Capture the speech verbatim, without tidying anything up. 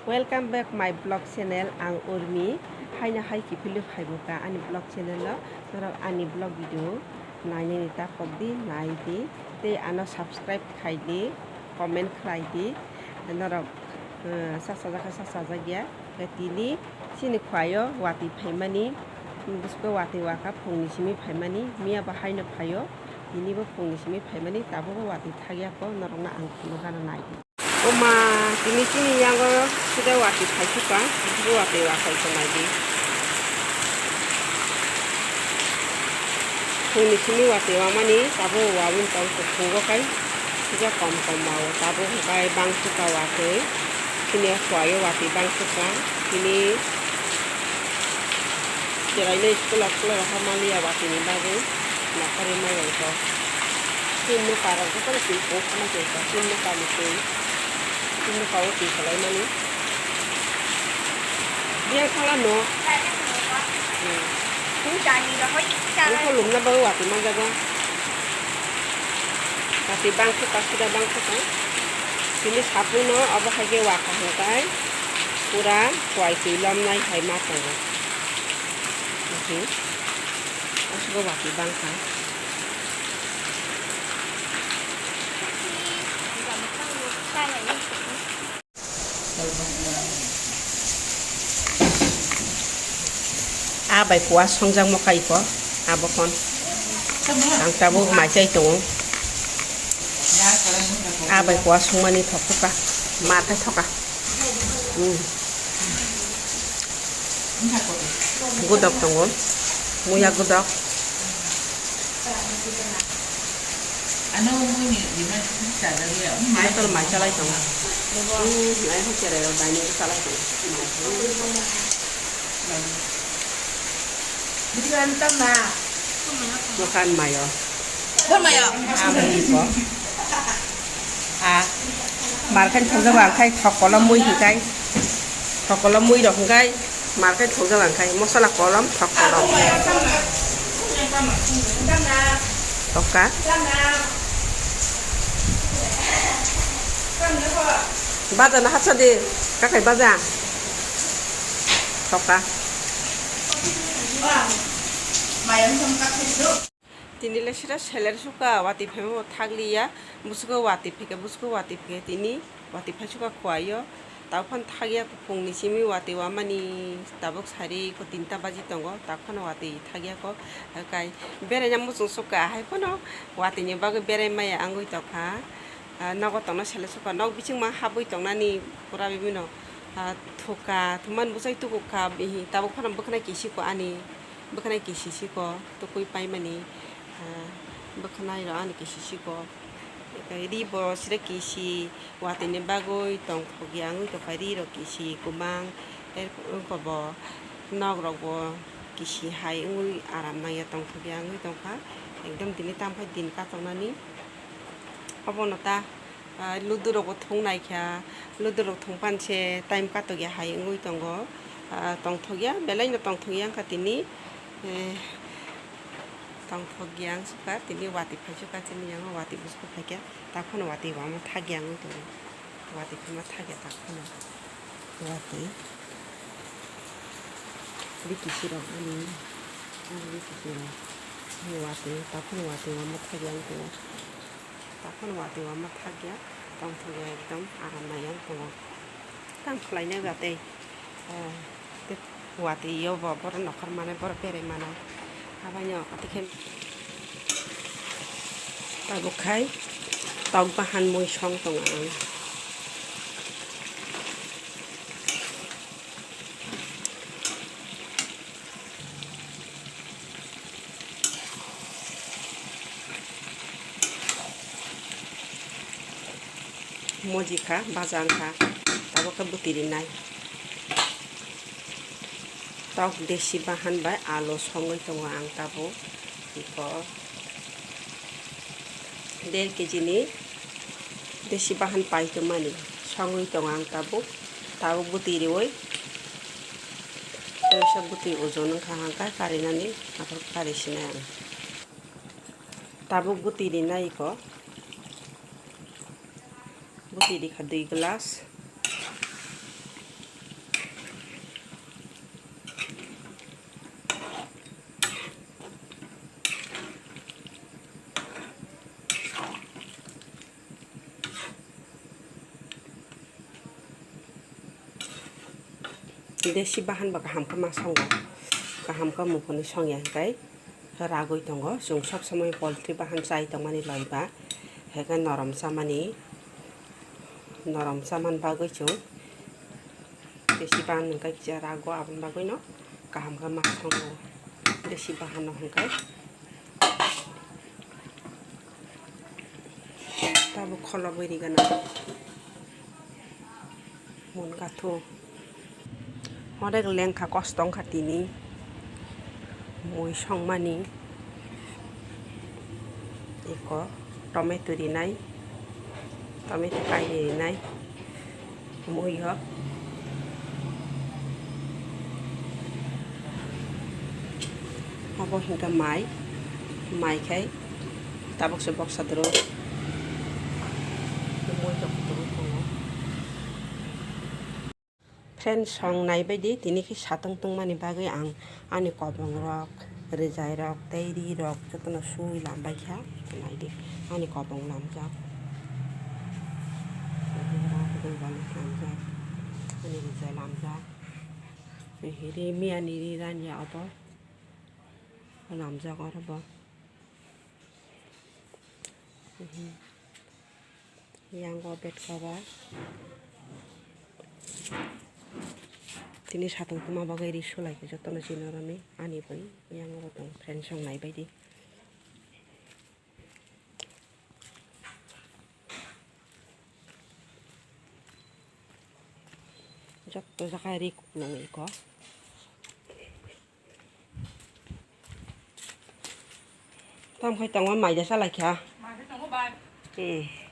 Welcome back my vlog channel, ang Urmi. Haino hai kiphilwi phaibo ka ani vlog channel o. Norok ani vlog video nainani ta pok di, nai di. Tei ano subscribe khai di, comment khlai di. Norok, eh, sak sajak khe sak sajak ya. Tini chini khwlaio watwi phaimani, bwswk watwi waka phungni simi phaimani, miya bo haino phaio, tini bo phungni simi phaimani, tabuk bo watwi thakya kho, norokno ang phunukgano nai di. O ma, tini chini yango sida watwi phaisu ka, bwswk watwi waka kho nai di. Phungni simi watwi wamani, tabuk wawin tong kho, phungo kai sida kom kom wao, tabuk hwnkhe bangsu ka watwi. Chini o khwlaio watwi bangsu ka. Tini chwraino school o school o rohor manliya watwini bagwi. Naharwi maya ito. Chini nokha rok jotono twi kok khana khe ito. Chini nokha ni twi. Chini nokha o twi kwlai mani. Biyang khala no. Hmm. Nokha lumna bagwi watwi manjago. Watwi bangkha ka, sida bangkha ka. Tini sabuno obo hai khe waka hwnkhe pura kuai twi lomnai hai ma tongo. Mhm. Aswk watwi bangkha. A bai kuwa songjakmo kai ko, abo kon. Ang tabuk mai chai tongo. A bai kuwa songmani thok thok ka, ma thai thok ka. Hmm. Godok tongo, muya godok. Ano mui ni demand sa da ya. Mai tol mai chalai tong. Hmm, mai ho chere ro dai ni chalai tong. Mai. Bukan mayo. Bukan mayo. Abo ni ko. A. Markai thokjak ang khai thok kolom mui hingkai. Thok kolom mui rok hingkai. Markai thokjak ang khai mosala kolom thok kolom. Thokka. Baja na hapsa de. Kakai baja. Thokka. Tini le sira seler suka, watwi phaima bo thak liya, busugo watwi phika, busugo watwi phika, tini watwi phai suka khuaio, tabuk phano thak ya, kuphung ni simi watwi wamani, tabuk sari ko tinta baji tongo, tabuk phano watwi thak ya ko, kai berai na muchung suka, hai phano watwi ni bagwi berai maya wngwi tongkha, ah, nogo tongna seler suka, nok bising ma habwi tongnani pura bibino, ah, thuka, thuman bwsai tukukkha, tabuk phano bwkhwnai kisi ko ani. Bwkhanai kisisiko tukui paimani, ah, bwkhanai rok ani kisisiko. Ri bo sira kisi watwi ni bagwi tongthok ya wngwi tongkha, ri rok kisi kwbang, er wngkha bo nok rok bo kisi hai wngwi aram nangya tongthok ya wngwi tongkha, ekdom tini tamphai din katongnani obono ta. Ah, ludu rok bo thung nai kha, ludu rok thung pan se time katok ya hai wngwi tongo. Ah, tongthok ya, belai no tongthok ya wngkha tini, eh, tongthok ya wngsuka tini watwi phai suka chini yango watwi busko phai khe tak phano watwi wama thak ya wngwi tongo, watwi phano thak ya tak phano watwi. Ri kisi rok ani, ani ri kisi rok watwi tak phano watwi wama thak ya wngwi tongo. Takhon watwi wama thakya, tongthokya ekdom aram naiya tongo. Tang khlainai ba tei, eh, tei watwi yo bo borok nokhor manai, borok berai manai. Habaino tei khe tabuk khai tok bahan mui song tongo ang. Moji kha, baja wngkha, tabuk khe bwtwi rinai. Tok desi bahan bai alu songwi tongo ang tabuk. Iko der kg ni desi bahan paitwmani songwi tongo ang tabuk. Tabuk bwtwi riwi, kaisa bwtwi ojon wngkha hangkha karinani, aphuru kari sinai ang. Tabuk bwtwi rinai iko. Bwtwi rikha dui glass. Desi bahan ba kaham khe ma songo, kaham khe muphuni songya hwnkhe ragwi tongo. Chwng sob somoi poultry bahan chai tongmani loi ba, hwnkhe norom chamani, norom chamani bagwi chwng desi bahan hwnkhe kisa rago, aboni bagwino kaham khe ma songo desi bahano hwnkhe. Tabuk kholobwi rigana. Mon kathu. Onek lengkha, kosto wngkha tini. Mui songmani. Eko tomato rinai. Tomato kainwi rinai. Muiyo. Obo hwnkhe mai, mai khai tabuk se boksa doro. Mui rok kutung tongo. Friends, song naibaidi tini khe satung tungmani bagwi ang ani kobong rok, rijai rok tei ri rok jotono sui lambaikha. Naidi, ani kobong lamjak, ani rijai lamjak. Ri miyani ri ranya obo lamjak oro bo. Yango bed cover. Tini satung tuma bagwi ri sulai khe jotono chini oroni ani bai yango bo tong friends, song naibaidi. Jotto jaga ri kuplung iko. Tam khai tongo, maida salai kha. Maida tongo bai. Hmm.